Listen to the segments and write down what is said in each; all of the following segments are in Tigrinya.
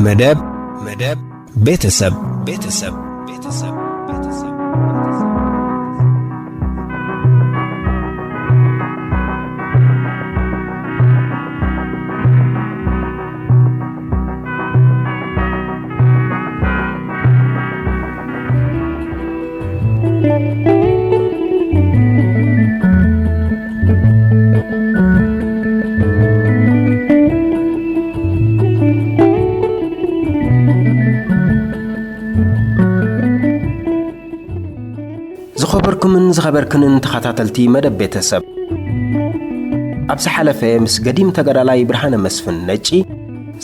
መደብ መደብ ቤተሰብ ቤተሰብ ቤተሰብ ቤተሰብ ዝኸበርኩምን ዝኸበርክንን ተኸታተልቲ መደብ ቤተሰብ፣ ኣብ ዝሓለፈ ምስ ገዲም ተጋዳላይ ብርሃነ መስፍን ነጪ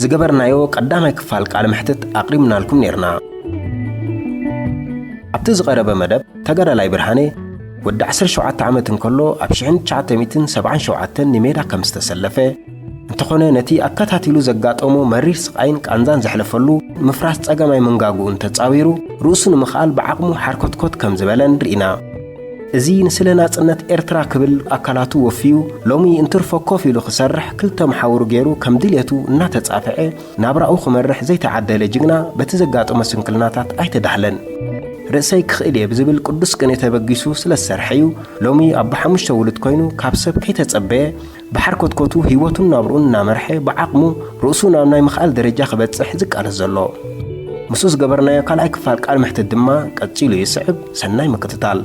ዝገበርናዮ ቀዳማይ ክፋል ቃለ መሕትት ኣቕሪብናልኩም ኔርና። ኣብቲ ዝቐረበ መደብ፣ ተጋዳላይ ብርሃነ ወዲ ዓሰርተ ሸውዓተ ዓመት እንከሎ ኣብ ሽሕን ትሽዓተ ሚእትን ሰብዓን ሸውዓተን ንሜዳ ከም ዝተሰለፈ፣ እንተኾነ ነቲ ኣከታቲሉ ዘጋጠሞ መሪር ስቓይን ቃንዛን ዘሕለፈሉ፣ ምፍራስ ጸጋማይ መንጋግኡ እንተጻዊሩ፣ ርእሱ ንምኽኣል ብዓቕሙ ሓርኮትኮት ከም ዝበለን ርኢና። እዚ ንስለ ናጽነት ኤርትራ ክብል ኣካላቱ ወፍዩ፣ ሎሚ እንትርፎ ኮፍ ኢሉ ክሰርሕ ክልተ መሓውሩ ገይሩ ከም ድልየቱ እናተጻፍዐ ናብራኡ ክመርሕ ዘይተዓደለ ጅግና በቲ ዘጋጠሞ ስንክልናታት ኣይተዳህለን። ርእሰይ ክኽእል እየ ብዝብል ቅዱስ ቅኔ ተበጊሱ ስለ ዝሰርሐ እዩ ሎሚ ኣቦ ሓሙሽተ ውሉድ ኮይኑ ካብ ሰብ ከይተጸበየ ብሓርኮትኮቱ ህይወቱን ናብርኡን እናመርሐ ብዓቕሙ ርእሱ ናብ ናይ ምኽኣል ደረጃ ክበጽሕ ዝቃለስ ዘሎ። ምስኡ ዝገበርናዮ ካልኣይ ክፋል ቃል ምሕትት ድማ ቀጺሉ ይስዕብ። ሰናይ ምክትታል።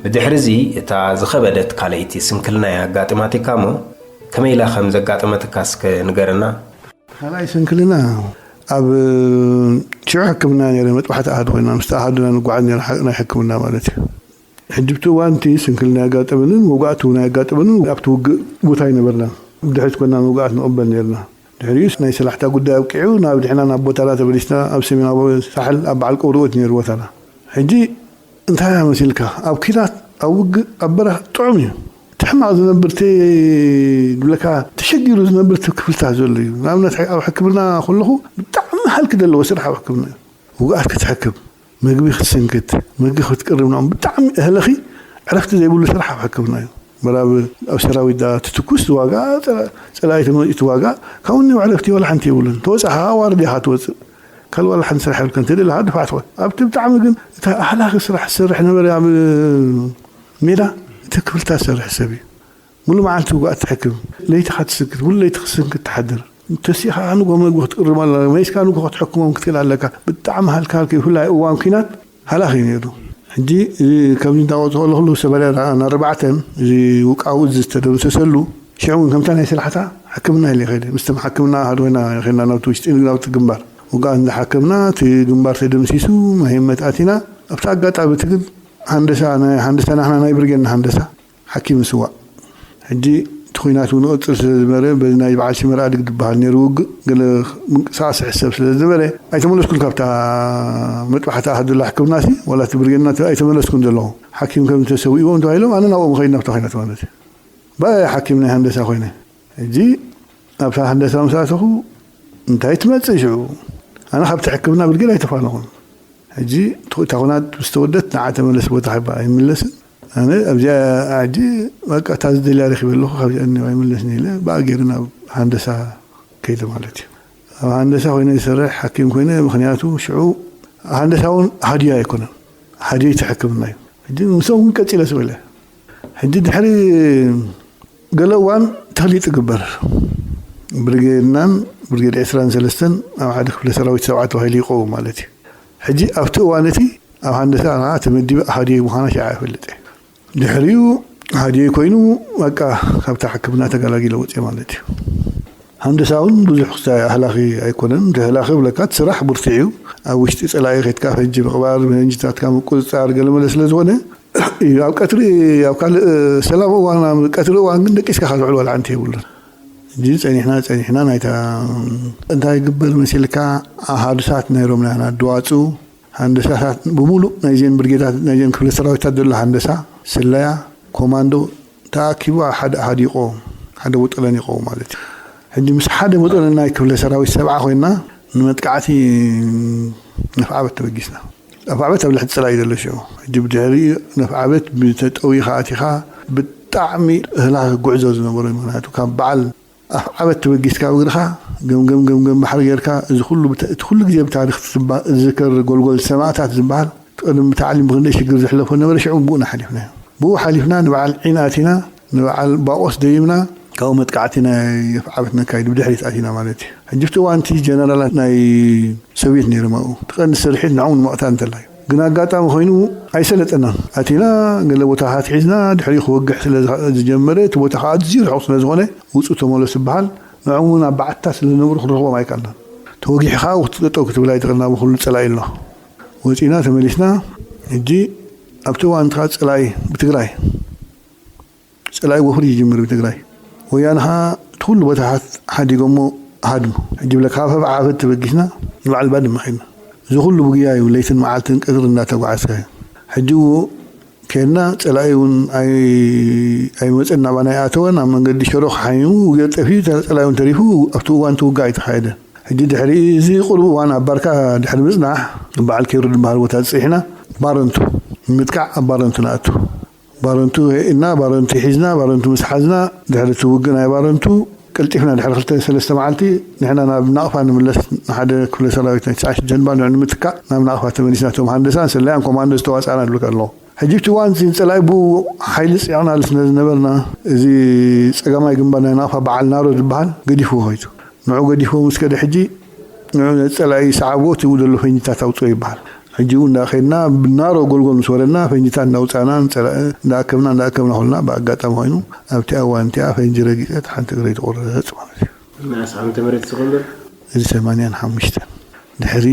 ብድሕሪ እዚ እታ ዝኸበደት ካልኣይቲ ስንክልና እያ ኣጋጢማትካ እሞ፣ ከመይ ኢላ ከም ዘጋጠመትካ እስከ ንገረና። ካልኣይ ስንክልና ኣብ ሽዑ ሕክምና ነይረ፣ መጥባሕቲ ኣሃዱ ኮይና፣ ምስቲ ኣሃዱና ንጓዓዝ ነይረ፣ ሓ-፣ ናይ ሕክምና ማለት እዩ። ሕጂ ብቲ እዋን እቲ ስንክልና ኣጋጠመንን መውጋእቲ እውን ኣጋጠመንን ኣብቲ ውግእ ቦታ ኣይነበርናን። ብድሕሪት ኮና መውጋእት ንቕበል ነይርና። ድሕሪኡስ ናይ ሰላሕታ ጉዳይ ኣብቂዑ፣ ናብ ድሕና ናብ ቦታና ተመሊስና፣ ኣብ ሰሜናዊ ሳሕል ኣብ በዓል ቀውርኦት ነይሩ ቦታና። ሕጂ እንታይ መሲልካ? ኣብ ኲናት፣ ኣብ ውግእ፣ ኣብ በረኻ ጥዑም እዩ። እቲ ሕማቕ ዝነብር፣ እቲ ዝብለካ፣ ተሸጊሩ ዝነብር እቲ ክፍልታት ዘሎ እዩ። ንኣብነት፣ ኣብ ሕክምና ከለኹ ብጣዕሚ ሃልኪ ዘለዎ ስራሕ ኣብ ሕክምና እዩ። ውግኣት ክትሕክም፣ ምግቢ ክትስንክት፣ ምግቢ ክትቅርብ፣ ንኦም ብጣዕሚ እህለኺ ዕረፍቲ ዘይብሉ ስራሕ ኣብ ሕክምና እዩ። በራብ ኣብ ሰራዊት ዳ ትትኩስ ዋጋ፣ ጸላ-፣ ጸላኢ ተመጺኡ ዋጋ፣ ካብኡ ዕረፍቲ ዋላ ሓንቲ የብሉን። ተወጻኻ ዋርድያ ኢኻ ትወጽእ። ካልእ ዋላ ሓንቲ ስራሕ የብልካን። እንተ ደለኻ ድፋዕ ትኾን። ኣብቲ ብጣዕሚ ግን እታ ኣህላኺ ስራሕ ዝሰርሕ ነበረ ኣብ ሜዳ፣ እቲ ክፍልታት ዝሰርሕ ሰብ እዩ። ሙሉ መዓልቲ ውግኣት ትሕክም። ለይቲ ኢኻ ትስክት፣ ሙሉ ለይቲ ክትስንክት ትሓድር። ተሲኻ ንጎ መግቢ ክትቅርብ ኣለካ፣ መይስካ ንጎ ክትሕክሞም ክትክእል ኣለካ። ብጣዕሚ ሃልካ ሃልኪ፣ ብፍላይ እዋን ኲናት ሃላኺ እዩ ነይሩ። ሕጂ እዚ ከምዚ እንዳወፅኦ ከለኹ ሰበርያ ንኣርባዕተን እዚ ውቃው እዚ ዝተደምሰሰሉ ሽዑ እውን ከምታ ናይ ሰላሕታ ሕክምና ኢለ ከይደ። ምስቶም ሕክምና ኣሃዱ ኮይና ኸይድና ናብቲ ውሽጢ ናብቲ ግንባር ውግኣት እንዳሓከምና እቲ ግንባር ተደምሲሱ መሄመት ኣቲና። ኣብቲ ኣጋጣሚ እቲ ግን ሃንደሳ፣ ናይ ሃንደሳ፣ ናሕና ናይ ብርጌድና ሃንደሳ ሓኪም ስዋእ። ሕጂ እቲ ኹናት እውን ይቕጽል ስለ ዝነበረ፣ በዚ ናይ በዓል ሽመር ኣድግ ዝበሃል ነይሩ ውግእ፣ ገለ ምንቅስቓስ ይሕሰብ ስለ ዝነበረ፣ ኣይተመለስኩን ካብታ መጥባሕቲ ኣሃዱላ ሕክምናሲ፣ ዋላ እቲ ብርጌድና ኣይተመለስኩን ዘለኹ። ሓኪም ከም ተሰዊእዎም ተባሂሎም፣ ኣነ ናብኦም ኸይድ ናብታ ኹናት ማለት እዩ። ብኣይ ሓኪም ናይ ሃንደሳ ኮይነ። ሕጂ ኣብታ ሃንደሳ ምስ ኣተኹ፣ እንታይ ትመጽእ ሽዑ? ኣነ ካብቲ ሕክምና ብርጌድ ኣይተፋነኹን። ሕጂ እታ ኹናት ምስ ተወደት ንዓ ተመለስ ቦታ ይባ-፣ ኣይምለስን። ኣነ ኣብዚኣ ሕጂ በቃ እታ ዝደልያ ረኺበ ኣለኹ፣ ካብዚኣ እኒኦ ኣይምለስን ኢለ ብኣ ገይረ ናብ ሃንደሳ ከይደ ማለት እዩ። ኣብ ሃንደሳ ኮይነ ዝሰርሕ ሓኪም ኮይነ፣ ምኽንያቱ ሽዑ ሃንደሳ እውን ሃድዮ ኣይኮነን፣ ሃድዮ እቲ ሕክምና እዩ። ሕጂ ምስኦም እውን ቀጺለ ስቕ ኢለ። ሕጂ ድሕሪ ገለ እዋን ተኽሊጥ ይግበር። ብርጌድናን ብርጌድ ዕስራን ሰለስተን ኣብ ሓደ ክፍለ ሰራዊት ሰብዓ ተባሂሉ ይቀውም ማለት እዩ። ሕጂ ኣብቲ እዋን እቲ ኣብ ሃንደሳ ንዓ ተመዲበ ሃድዮ ምዃና ሽዓ ይፈልጥ እየ። ድሕሪኡ ሃድዮ ኮይኑ በቃ ካብታ ሕክምና ተገላጊለ ወፅየ ማለት እዩ። ሃንደሳ እውን ብዙሕ ክስታይ ኣህላኺ ኣይኮነን። እቲ ኣህላኺ ብለካ እቲ ስራሕ ብርቱዕ እዩ። ኣብ ውሽጢ ፀላኢ ከይድካ ፈንጂ ምቕባር፣ ፈንጂታትካ ምቁፅፃር ገለመለ ስለ ዝኾነ እዩ። ኣብ ቀትሪ፣ ኣብ ካልእ ሰላም እዋን፣ ኣብ ቀትሪ እዋን ግን ደቂስካ ክትውዕል ዋላ ሓንቲ የብሉን። ሕጂ ጸኒሕና፣ ጸኒሕና ናይታ እንታይ ይግበር መሲልካ፣ ኣሃዱሳት ነይሮም ናና ድዋጹ፣ ሃንደሳታት ብምሉእ ናይዘን ብርጌዳት፣ ናይዘን ክፍለ ሰራዊታት ዘሎ ሃንደሳ፣ ስለያ፣ ኮማንዶ ተኣኪቡ ኣብ ሓደ ኣሃዱ ይቆም፣ ሓደ ውጥለን ይቆም ማለት እዩ። ሕጂ ምስ ሓደ መጠን ናይ ክፍለ ሰራዊት ሰብዓ ኮይና ንመጥቃዕቲ ነፍዓበት ተበጊስና። ኣፍዓበት ኣብ ልሕቲ ጸላኢ ዘሎ ሽዑ። ሕጂ ብድሕሪ ነፍዓበት ብተጠዊኻ ኣቲኻ ብጣዕሚ እህላ ጉዕዞ ዝነበሮ እዩ። ምክንያቱ ካብ በዓል ኣፍዓበት ተበጊስካ ብእግርኻ ገምገም ገምገም ባሕሪ ጌርካ፣ እዚ ኩሉ ብታ-፣ እቲ ኩሉ ግዜ ብታሪኽ ትስባ-፣ ዝዝከር ጎልጎል ሰማእታት ዝበሃል ቅድሚ ታዕሊም ብክንደይ ሽግር ዝሕለፎ ነበረ። ሽዑ ብኡ ሓሊፍና፣ ብኡ ሓሊፍና ንበዓል ዒን ኣቲና፣ ንበዓል ባቆስ ደይብና። ካብኡ መጥቃዕቲ ናይ ኣፍዓበት ነካይድ ብድሕሪት ኣቲና ማለት እዩ። ሕጂ ኣብቲ እዋን እቲ ጀነራላት ናይ ሶቪየት ነይሮም ኣብኡ። እቲ ቀንዲ ስርሒት ንዕኦም ንምቕታል እንተላይ ግን ኣጋጣሚ ኮይኑ ኣይሰለጠናን። ኣቲና ገለ ቦታታት ሒዝና፣ ድሕሪ ክወግሕ ስለ ዝኸ-፣ ዝጀመረ፣ እቲ ቦታ ከዓ ኣዝዩ ርሑቕ ስለ ዝኾነ ውፁ ተመለሱ ይበሃል። ንዕኦም እውን ኣብ በዓትታ ስለ ዝነብሩ ክንረኽቦም ኣይከኣልናን። ተወጊሕኻ ክትጠጠው ክትብል ኣይትኽእልና፣ ብኩሉ ጸላኢ ኣሎ። ወፂና ተመሊስና። ሕጂ ኣብቲ እዋን እንተኻ ጸላኢ ብትግራይ ጸላኢ ወፍሪ ይጅምር ብትግራይ። ወያነ ኸዓ እቲ ኩሉ ቦታታት ሓዲጎሞ ሃድሙ። ሕጂ ብለካ ካብ ኣፍዓበት ተበጊስና ንበዓል ባድመ ኸድና። እዚ ኩሉ ብጉያ እዩ፣ ለይትን መዓልትን ቀትርን እናተጓዓዝካ እዩ። ሕጂ እው ከድና፣ ጸላኢ እውን ኣይ-፣ ኣይመጸን፣ ናባና ኣይኣተወን። ኣብ መንገዲ ሸሮኽ ሓሚሙ ውግእ ጠፊኡ፣ ጸላኢ እውን ተሪፉ ኣብቲ እዋን እቲ ውግእ ኣይተኻየደን። ሕጂ ድሕሪ እዚ ቁሩብ እዋን ኣብ ባርካ ድሕሪ ምጽናሕ፣ በዓል ኬሩ ዝበሃል ቦታ ጽሒና፣ ባረንቱ ንምጥቃዕ ኣብ ባረንቱ ንኣቱ። ባረንቱ እና ባረንቱ ሒዝና፣ ባረንቱ ምስ ሓዝና፣ ድሕሪ እቲ ውግእ ናይ ባረንቱ ቀልጢፍና ድሕሪ ክልተ ሰለስተ መዓልቲ ንሕና ናብ ናቕፋ ንምለስ። ንሓደ ክፍለ ሰራዊት ናይ ትስዓን ሽዱሽተን ባንድ ንምትካእ ናብ ናቕፋ ተመሊስና። እቶም ሃንደሳን ስለያን ኮማንዶ ዝተዋፅኣና ይብሉካ ኣለዉ። ሕጂ እቲ እዋን እዚ ጸላኢ ብኡ ሓይሊ ጽዒቕናሉ ስለ ዝነበርና፣ እዚ ጸጋማይ ግንባር ናይ ናቕፋ በዓል ናሮ ዝበሃል ገዲፍዎ ኸይዱ። ንዑ ገዲፍዎ ምስ ከደ ሕጂ ንዑ ነቲ ጸላኢ ሰዓብዎ፣ እቲ ብኡ ዘሎ ፈንጅታት ኣውፅኦ ይበሃል። ሕጂ እውን እንዳኸድና ብናሮ ጎልጎል ምስ ወረድና ፈንጅታት እንዳውፃና ንጸላኢ እንዳኣከብና እንዳኣከብና ከለና ብኣጋጣሚ ኮይኑ ኣብቲ እዋን እቲኣ ፈንጂ ረጊፀ ሓንቲ እግረይ ትቑረፅ ማለት እዩ። መዓስ ዓመተ ምህረት ዝኸውን? እዚ ሰማንያን ሓሙሽተን ድሕሪ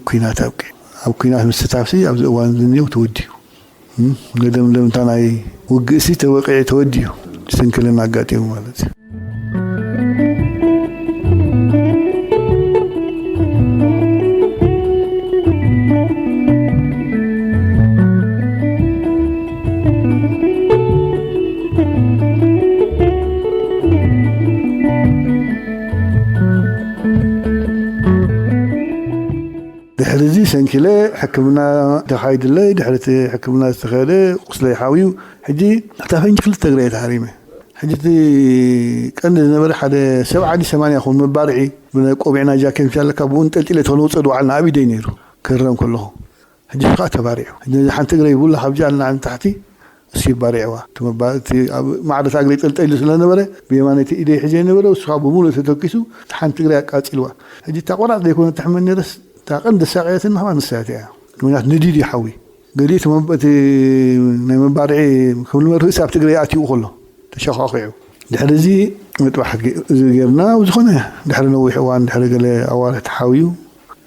ኩናት ኣብቂዑ። ኣብ ኩናት ምስታፍሲ ኣብዚ እዋን እዚ እኒኦ ተወዲኡ። እም፣ ገደም ለምታ ናይ ውግእሲ ተወቂዑ ተወዲኡ። ስንክልና ኣጋጢሙ ማለት እዩ። ድሕሪ እዚ ሰንኪለ ሕክምና ተኻይድለይ። ድሕሪ እቲ ሕክምና ዝተኸደ ቁስለይ ሓውዩ። ሕጂ እታ ፈንጂ ክልተ እግረይ ተሃሪመ። ሕጂ እቲ ቀንዲ ዝነበረ ሓደ ሰብዓ ድዩ ሰማንያ ክኸውን መባርዒ ብናይ ቆቢዕና ጃኬት ምስ ኣለካ ብኡ ንጠልጢለ ተለውፀ ድዋዓልና ኣብ ኢደይ ነይሩ። ክህረም ከለኹ ሕጂ ከዓ ተባሪዑ። ሕጂ ነዚ ሓንቲ እግረይ ብላ ካብ ጃን ንላዕሊ ንታሕቲ እሱ ይባሪዕዋ። እቲ መባ-፣ እቲ ኣብ ማዕረታ እግረይ ጠልጠሉ ስለ ነበረ ብየማነይቲ ኢደይ ሕዜ ነበረ። እሱ ከዓ ብሙሉእ ተተኪሱ እቲ ሓንቲ እግረይ ኣቃፂልዋ። ሕጂ እታ ቆራፅ ዘይኮነ ትሕመን ነይረስ እታ ቀንዲ ሳቀየትን ንሕማ ንሳያት እያ። ምክንያቱ ንዲድ እዩ ሓዊ። ገሊኡ እቲ መብ-፣ እቲ ናይ መባርዒ ክብል መርፍእሲ ኣብቲ እግረይ ኣትዩ ከሎ ተሸኻኺዑ። ድሕሪ እዚ ምጥባሕ ገ-፣ እዚ ጌርና፣ ኣብ ዝኾነ ድሕሪ ነዊሕ እዋን፣ ድሕሪ ገለ ኣዋርሕ ተሓውዩ፣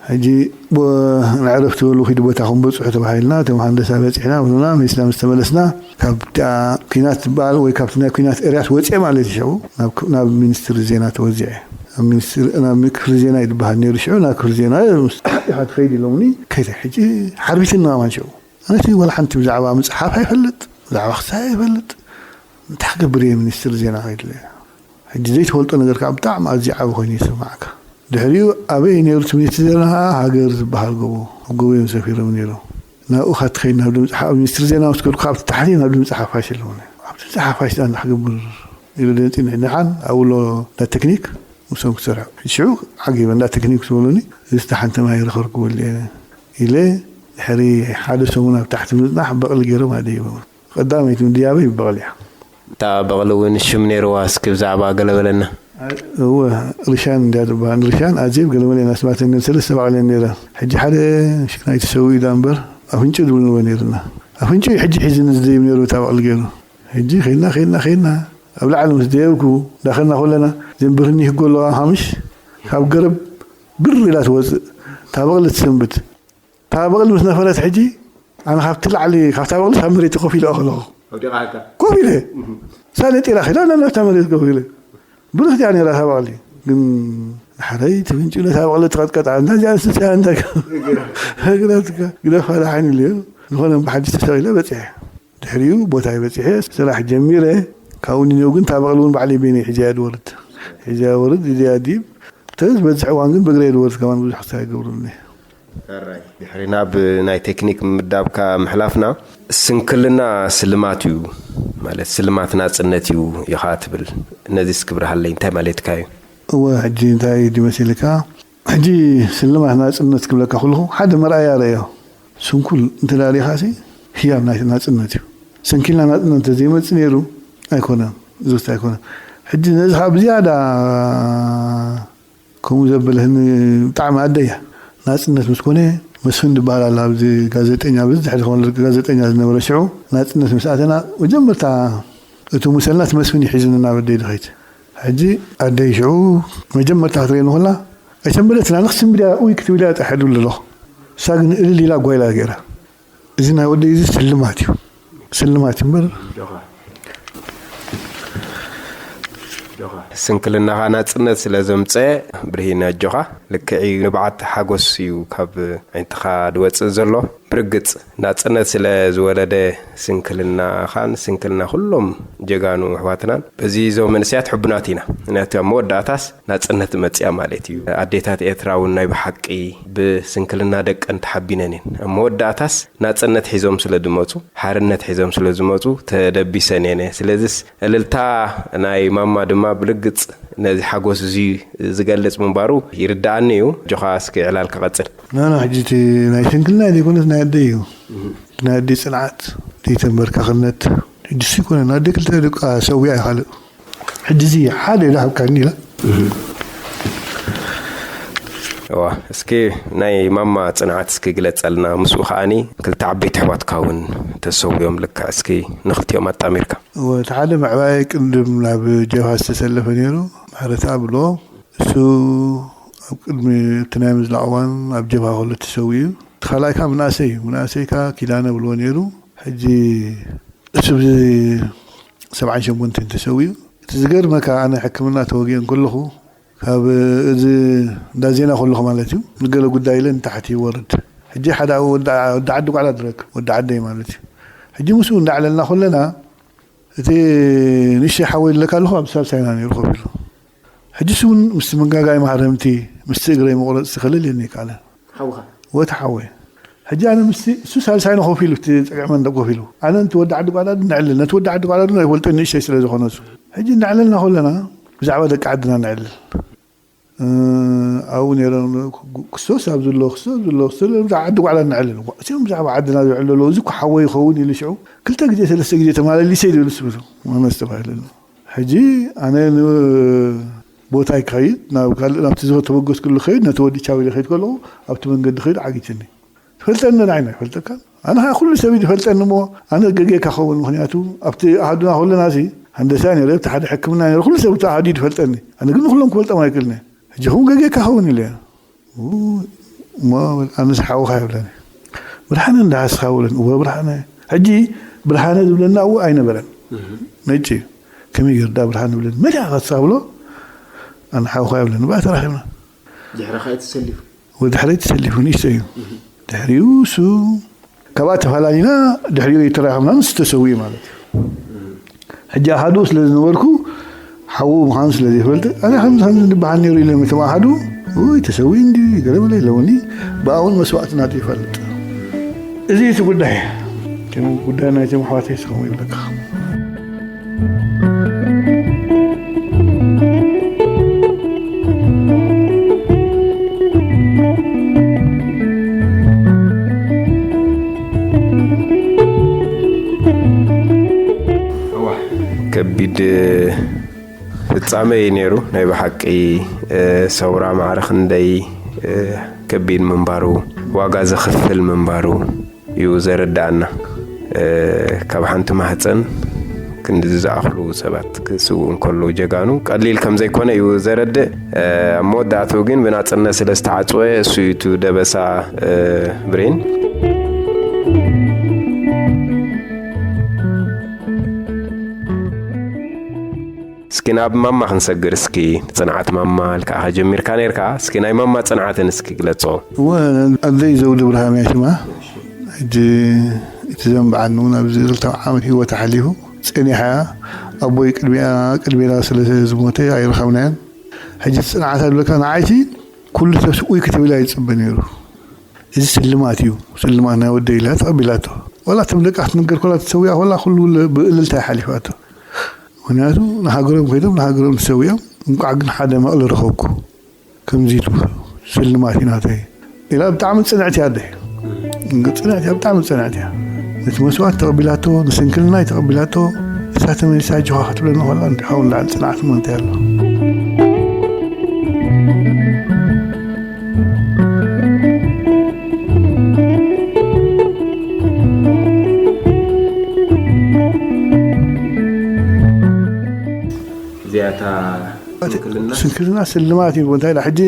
ሕጂ ቦ-፣ ንዕረፍቲ በሉ፣ ኪዱ ቦታኹም በጽሑ ተባሂልና፣ እቶም ሃንደሳ በጺሕና፣ ብሉና፣ መሊስና ምስ ተመለስና፣ ካብታ ኲናት ትበሃል ወይ ካብቲ ናይ ኲናት ኤርያስ ወጺኤ ማለት እዩ። ሽዑ ናብ ክ-፣ ናብ ሚኒስትሪ ዜና ተወዚዐ። ኣብ ሚኒስትሪ፣ ናብ ክፍሊ ዜና እዩ ዝበሃል ነይሩ ሽዑ፣ ናብ ክፍሊ ዜና ምስ ኢኻ ትኸይድ ኢሎምኒ፣ ከይደ። ሕጂ ሓርቢትኒ ከማን ሽዑ። ኣነሲ ወላ ሓንቲ ብዛዕባ ምጽሓፍ ኣይፈልጥ፣ ብዛዕባ ክሳይ ኣይፈልጥ። እንታይ ክገብር እየ ሚኒስትሪ ዜና ከይድለ? ሕጂ ዘይትፈልጦ ነገር ከዓ ብጣዕሚ ኣዝዩ ዓቢ ኮይኑ ይስምዓካ። ድሕሪኡ ኣበይ ነይሩ እቲ ሚኒስትሪ ዜና ከዓ ሃገር ዝበሃል ጎቦ፣ ኣብ ጎቦ እዮም ሰፊሮም ነይሮም። ናብኡ ካብ ትኸይድ ናብ ድምፂ ሓ-፣ ኣብ ሚኒስትሪ ዜና ምስ ከድኩ ካብቲ ታሕቲ ናብ ድምፂ ሓፋሽ ኣለውኒ። ኣብ ድምፂ ሓፋሽ ዳ እንታይ ክገብር ኢሉ ደንፂ ንሕንሓን ኣብኡ ኣሎ እንዳ ቴክኒክ ምስኦም ክሰርሑ። ሽዑ ዓጊበ እንዳ ቴክኒክ ምስ በሉኒ፣ እዚ ሓንቲ ማይ ረኸርኩ በሉ እየ ኢለ ድሕሪ ሓደ ሰሙን ኣብ ታሕቲ ምፅናሕ በቕሊ ገይሮም ኣደይቦም። ቀዳመይቲ ምድያበይ ብበቕሊ እያ። እታ በቕሊ እውን ሽም ነይርዋ፣ እስኪ ብዛዕባ ገለ በለና። እወ፣ ርሻን እንድያ ትበሃል። ርሻን ኣዜብ ገለመለ ኢና ስማተን ነን ሰለስተ በቕሊ እየን ነይረን። ሕጂ ሓደ ሽክናይ ተሰዊኡ ዳ እምበር ኣፍንጭ ዝብል ንበ ነይርና። ኣፍንጭ ሕጂ ሒዝኒ ዝደይብ ነይሩ እታ በቕሊ ገይሩ። ሕጂ ኸይድና፣ ኸይድና፣ ኸይድና፣ ኣብ ላዕሊ ምስ ደየብኩ፣ እንዳኸድና ከለና፣ ዘንብርኒ ይህጎ ኣለዋ ሃምሽ፣ ካብ ገረብ ብር ኢላ ትወፅእ፣ እታ በቕሊ ትሰንብት። እታ በቕሊ ምስ ነፈረት ሕጂ፣ ኣነ ካብቲ ላዕሊ፣ ካብታ በቕሊ ካብ መሬት ኮፍ ኢለ ከለኹ። ኣውዲቓ ሃታ? ኮፍ ኢለ። እህ። ሳለ ጤላ ኸይዳ፣ ኣነ ኣብታ መሬት ኮፍ ኢለ። ብልኽቲ እያ ነይራ እታ በቕሊ። ግን፣ ሓረይ ትፍንጭ ኢለ እታ በቕሊ ትቐጥቀጣ። እንዳ እዚኣ እንስሳ እያ፣ እንዳ እግራ ትካ-፣ ግደፋ ደሓን ኢለ። ዝኾነ ብሓድሽ ተሰቒለ በፂሐ። ድሕሪኡ ቦታይ በፂሐ ስራሕ ጀሚረ። ካብኡ ንኔው ግን እታ በቕሊ እውን ባዕለይ በይነይ ሒዘያ ድወርድ። እዚኣ ወርድ፣ እዚኣ ዲብ፣ ተዝበዝሕ እዋን ግን ብእግረይ ዝወርድ ከማን ብዙሕ ክሳብ ይገብሩኒ። ሕራይ። ድሕሪ ናብ ናይ ቴክኒክ ምዳብካ ምሕላፍና፣ ስንክልና ስልማት እዩ፣ ማለት ስልማት ናጽነት እዩ ኢኻ ትብል። ነዚስ ክብርሃለይ እንታይ ማለትካ እዩ? እወ፣ ሕጂ እንታይ እዩ መሲልካ? ሕጂ ስልማት ናጽነት ክብለካ ከለኹ ሓደ መርኣያ ረእዮ። ስንኩል እንተ ደኣ ርኢኻሲ ህያብ ናይ ናጽነት እዩ። ሰንኪልና ናጽነት እንተዘይመጽእ ነይሩ ኣይኮነን፣ ዝውስት ኣይኮነን። ሕጂ ነዚ ኸኣ ብዝያዳ ከምኡ ዘበለህኒ ብጣዕሚ ኣደያ። ናጽነት ምስ ኮነ መስፍን ዝበሃል ኣሎ ኣብዚ ጋዜጠኛ፣ ብዝሕ ዝኾነ ጋዜጠኛ ዝነበረ ሽዑ፣ ናጽነት ምስ ኣተና መጀመርታ እቲ ሙሰልና እቲ መስፍን እዩ ሒዙኒ ናብ ኣደይ ድኸይድ። ሕጂ ኣደይ ሽዑ መጀመርታ ክትርእየኒ ከላ ኣይሰንበደትና፣ ንኽስምብድያ ኡይ ክትብልያ ጥሕድሉ ኣለኹ። እሳ ግን እልል ኢላ ጓይላ ገይራ። እዚ ናይ ወደይ እዚ ስልማት እዩ። ስልማት እዩ እምበር። ስንክልናኻ ናጽነት ስለ ዘምጸ፣ ብርሂን ኣጆኻ። ልክዕ እዩ፣ ንብዓት ሓጎስ እዩ ካብ ዓይንትኻ ዝወጽእ ዘሎ። ብርግጽ ናጽነት ስለ ዝወለደ ስንክልናኻን ስንክልና ኩሎም ጀጋኑ ኣሕዋትናን በዚ ዞም መንእሰያት ሕቡናት ኢና። ምክንያቱ ኣብ መወዳእታስ ናጽነት መጽያ ማለት እዩ። ኣዴታት ኤርትራ እውን ናይ ብሓቂ ብስንክልና ደቀን ተሓቢነን እየን። ኣብ መወዳእታስ ናጽነት ሒዞም ስለ ዝመጹ፣ ሓርነት ሒዞም ስለ ዝመጹ ተደቢሰን እየን። ስለዚስ እልልታ ናይ ማማ ድማ ብርግጽ ነዚ ሓጎስ እዚ ዝገልጽ ምንባሩ ይርድኣኒ እዩ። ኣጆኻ እስኪ ዕላልካ ቀጽል። ናና ሕጂ እቲ ናይ ስንክልና ዘይኮነስ ናይ ኣደይ እዩ። ናይ ኣደይ ጽንዓት፣ ዘይተንበርካኽነት። ሕጂ እሱ ይኮነ፣ ናይ ኣደይ ክልተ ደቃ ሰዊኣ ይኻልእ። ሕጂ እዚ ሓደ ኢላ ሃብካኒ ኢላ። እዋ፣ እስኪ ናይ ማማ ጽንዓት እስኪ ግለጸልና። ምስኡ ከኣኒ ክልተ ዓበይቲ ኣሕዋትካ እውን ተሰዊኦም ልክዕ። እስኪ ንኽልቲኦም ኣጣሚርካ። እወ፣ እቲ ሓደ ምዕባየ ቅድም ናብ ጀብሃ ዝተሰለፈ ነይሩ፣ ምሕረተኣብ ብሎ። እሱ ኣብ ቅድሚ እቲ ናይ ምዝላቕ እዋን ኣብ ጀብሃ ከሎ ተሰዊኡ እዩ። እቲ ካልኣይ ከኣ ምንኣሰይ እዩ። ምንኣሰይ ከኣ ኪዳነ ብልዎ ነይሩ። ሕጂ እሱ ብዚ ሰብዓን ሸሞንተን ተሰዊኡ። እቲ ዝገርመካ፣ ኣነ ሕክምና ተወጊአ እንከለኹ፣ ካብ እዚ እንዳ ዜና ከለኹ ማለት እዩ፣ ንገለ ጉዳይ ኢለ ንታሕቲ ይወርድ። ሕጂ ሓደ ወዲ፣ ወዲ ዓዲ ጓዕላ ድረክ፣ ወዲ ዓደይ ማለት እዩ። ሕጂ ምስኡ እንዳዕለልና ከለና፣ እቲ ንእሽተይ ሓወይ ዝብለካ ኣለኹ ኣብ ሳልሳይና ነይሩ ኮፍ ኢሉ። ሕጂ እሱ እውን ምስቲ መንጋጋይ ማህረምቲ፣ ምስቲ እግረይ መቑረጽቲ ክልል የኒ ይከኣለ። ሓውኻ? ወቲ ሓወይ። ሕጂ ኣነ ምስቲ እሱ ሳልሳይና ኮፍ ኢሉ፣ ኣብቲ ጸግዒ መንደቕ ኮፍ ኢሉ። ኣነ ነቲ ወዲ ዓዲ ጓዕላ ንዕልል፣ ነቲ ወዲ ዓዲ ጓዕላ ድማ ኣይፈልጦን ንእሽተይ ስለ ዝኾነ እሱ። ሕጂ እናዕለልና ከለና ብዛዕባ ደቂ ዓድና ንዕልል። እ፣ ኣብኡ ነይሮም፣ ክስቶስ ኣብዚ ኣሎ፣ ክስቶስ ኣብዚ ኣሎ፣ ክስቶስ ኣብዚ ኣሎ፣ ብዛዕባ ዓዲ ጓዕላ ንዕልል። እዚኦም ብዛዕባ ዓድና ዝዕለሉ፣ እዚ እኮ ሓወይ ይኸውን ኢሉ ሽዑ ክልተ ግዜ፣ ሰለስተ ግዜ ተማለሊሰ ኢሉ ዝብሉ። መመስ ተባሂሉ ኣሎ። ሕጂ ኣነ ንቦታይ ክኸይድ፣ ናብ ካልእ፣ ናብቲ ዝኸ-፣ ተበገስኩሉ ክኸይድ፣ ነቲ ወዲ ቻው ኢለ ክኸይድ ከለኹ፣ ኣብቲ መንገዲ ከይዱ ዓጊትኒ። ትፈልጠኒ ንዓይ ኣይፈልጠካን። ኣነ ኸዓ ኩሉ ሰብ እዩ ዝፈልጠኒ እሞ፣ ኣነ ገጌካ ክኸውን፣ ምኽንያቱ ኣብቲ ኣሃዱና ከለና ሲ፣ ሃንደሳ ነይረ፣ ኣብቲ ሓደ ሕክምና ነይረ፣ ኩሉ ሰብ እቲ ኣሃዱ እዩ ዝፈልጠኒ። ኣነ ግን ንኩሎም ክፈልጦም ኣይክእልን እየ። ሕጂ ኹም ገጌካ ክኸውን ኢለ እየ። ኡ፣ እሞ ኣነስ ሓውኻ ይብለኒ። ብርሃነ እንዳ ሃስኻ ብለኒ። እወ ብርሃነ። ሕጂ ብርሃነ ዝብለና እወ ኣይነበረን። ነጭ እዩ። ከመይ ገይሩ ዳ ብርሃነ ዝብለኒ? መን ኢኻ ክትስኻ ብሎ? ኣነ ሓውኻ ይብለኒ። ብኣ ተራኺብና። ድሕሪ ኸኣ ተሰሊፉ? ወድሕረይ ተሰሊፉ፣ ንእሽቶ እዩ። ድሕሪኡ እሱ ካብኣ ተፈላሊና፣ ድሕሪኡ ይተራኸብና፣ ንሱ ተሰዊኡ ማለት እዩ። ሕጂ ኣሃዱ ስለ ዝነበርኩ፣ ሓዉ ምዃኑ ስለ ዘይፈልጥ፣ ኣነ ከምዚ ከምዚ ዝበሃል ነይሩ ኢሎም እቶም ኣሃዱ፣ ውይ፣ ተሰዊኡ እንድዩ፣ ገለ በለ ኢሎምኒ፣ ብኣውን መስዋእቲ ናቱ ይፈልጥ። እዚ እዩ እቲ ጉዳይ። እቶም ጉዳይ ናይቶም ኣሕዋተይ እስኹም ይብለካ። ከቢድ ፍጻመ እዩ ነይሩ። ናይ ብሓቂ፣ እ፣ ሰውራ ማዕረ ክንደይ፣ እ፣ ከቢድ ምንባሩ፣ ዋጋ ዘኽፍል ምንባሩ እዩ ዘረድኣና። እ፣ ካብ ሓንቲ ማህፀን ክንድዚ ዝኣኽሉ ሰባት ክስውኡ እንከለዉ ጀጋኑ ቀሊል ከም ዘይኮነ እዩ ዘረድእ። እ፣ ኣብ መወዳእትኡ ግን ብናጽነት ስለ ዝተዓጽወ እሱ እዩ እቲ ደበሳ፣ እ፣ ብሬን። እስኪ ናብ ማማ ክንሰግር፣ እስኪ ጽንዓት ማማ ኢልካ ጀሚርካ ነይርካ፣ እስኪ ናይ ማማ ጽንዓትን እስኪ ግለጾ። እወ፣ ኣደይ ዘውዲ ብርሃም እያ ሽማ። ሕጂ እቲ ዘንብዓኒ እውን ኣብዚ ክልተ ዓመት ህይወት ሓሊፉ። ጸኒሓ፣ ኣቦይ ቅድሚያ ቅድሜና ስለ ዝሞተ ኣይረኸብናዮን። ሕጂ እቲ ጽንዓት ኣለካ ንዓይቲ ኩሉ ሰብ ስቁይ ክትብል ኣይጽበ ነይሩ። እዚ ስልማት እዩ፣ ስልማት ናይ ወደይ ኢላ ተቐቢላቶ። ዋላ እቶም ደቃ ክትንገር ኮላ ትሰውያ ኮላ ኩሉ ብእልልታ ይሓሊፋቶ። ምክንያቱ ንሃገሮም ኮይዶም ንሃገሮም ተሰዊኦም እንቋዕ ግን ሓደ መቕሊ ረኸብኩ። ከምዚ ኢሉ ስልማት እዩ ናተይ ኢላ ብጣዕሚ ጽንዕቲ ኣደ። ጽንዕቲ ብጣዕሚ ጽንዕቲ እያ። ነቲ መስዋእት ተቐቢላቶ፣ ንስንክልናይ ተቐቢላቶ። እሳ ተመሊሳ ኣጆኻ ክትብለኒ ከላ እንዲሓው እንዳዓል ጽንዓት እሞ እንታይ ኣሎ። እዚኣታ ስንክልና ስንክልና ስልማት እዩ እንታይ ኢላ ሕጂ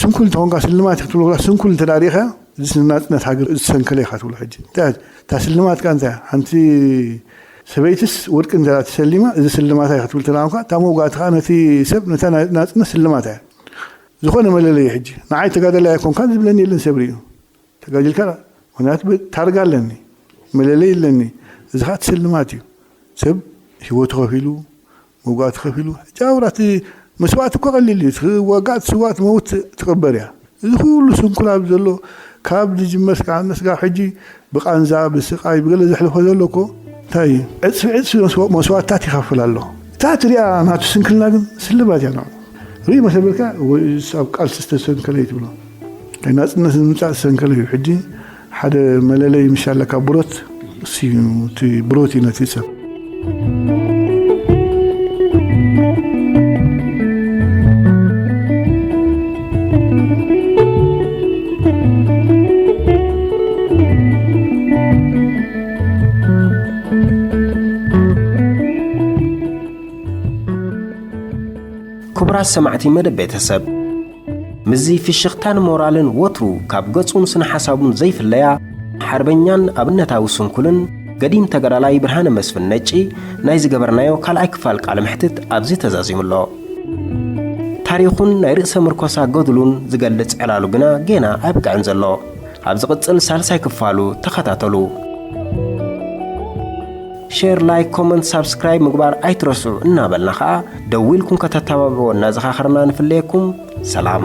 ስንኩል ተኾንካ ስልማት ክትብሎ ስንኩል እንተዳሪኻ እዚ ናጽነት ሃገር ዝሰንከለ ኢኻ ትብሎ ሕጂ እንታይ እታ ስልማት ካ እንታይ ሓንቲ ሰበይትስ ወርቂ እንተ ተሰሊማ እዚ ስልማት እያ ክትብል ተላምካ እታ መውጋእቲ ከዓ ነቲ ሰብ ነታ ናጽነት ስልማት እያ ዝኾነ መለለይ ሕጂ ንዓይ ተጋደላይ ኣይኮንካ ዝብለኒ የለን ሰብ ሪኡ ተጋዲልካ ምክንያቱ ታርጋ ኣለኒ መለለይ ኣለኒ እዚ ከዓ ስልማት እዩ ሰብ ህይወቱ ከፊሉ መውጋእቲ ከፊሉ ሕጂ ኣውራ እቲ መስዋእቲ እኮ ቀሊል እዩ ትዋጋእ ትስዋእ ትመውት ትቕበር እያ እዚ ኩሉ ስንኩል ኣብ ዘሎ ካብ ዝጅመር ስጋብ ሕጂ ብቃንዛ ብስቃይ ብገለ ዘሕልፎ ዘሎ እኮ እንታይ እዩ ዕፅፊ ዕፅፊ መስዋእትታት ይኸፍል ኣሎ እታ ትሪኣ ናቱ ስንክልና ግን ስልባት እያ ንዑ ርኢ መሰበልካ ኣብ ቃልሲ ዝተሰንከለ እዩ ትብሎ ናይ ናፅነት ንምምፃእ ዝሰንከለ እዩ ሕጂ ሓደ መለለይ ምሻ ኣለካ ብሮት እሱ እዩ እቲ ብሮት እዩ ነቲ ሰብ ክቡራት ሰማዕቲ መደብ ቤተሰብ ምስዚ ፍሽኽታን ሞራልን ወትሩ ካብ ገጹን ስነ ሓሳቡን ዘይፍለያ ሓርበኛን ኣብነታዊ ስንኩልን ገዲም ተጋዳላይ ብርሃነ መስፍን ነጪ ናይ ዝገበርናዮ ካልኣይ ክፋል ቃለ መሕትት ኣብዚ ተዛዚሙ ኣሎ። ታሪኹን ናይ ርእሰ ምርኮሳ ገድሉን ዝገልጽ ዕላሉ ግና ጌና ኣይብቅዕን ዘሎ። ኣብ ዝቕጽል ሳልሳይ ክፋሉ ተኸታተሉ። ሼር፣ ላይክ፣ ኮመንት፣ ሳብስክራይብ ምግባር ኣይትረስዑ እናበልና ኸዓ ደዊልኩም ከተተባብዕዎ እናዘኻኸርና ንፍለየኩም። ሰላም።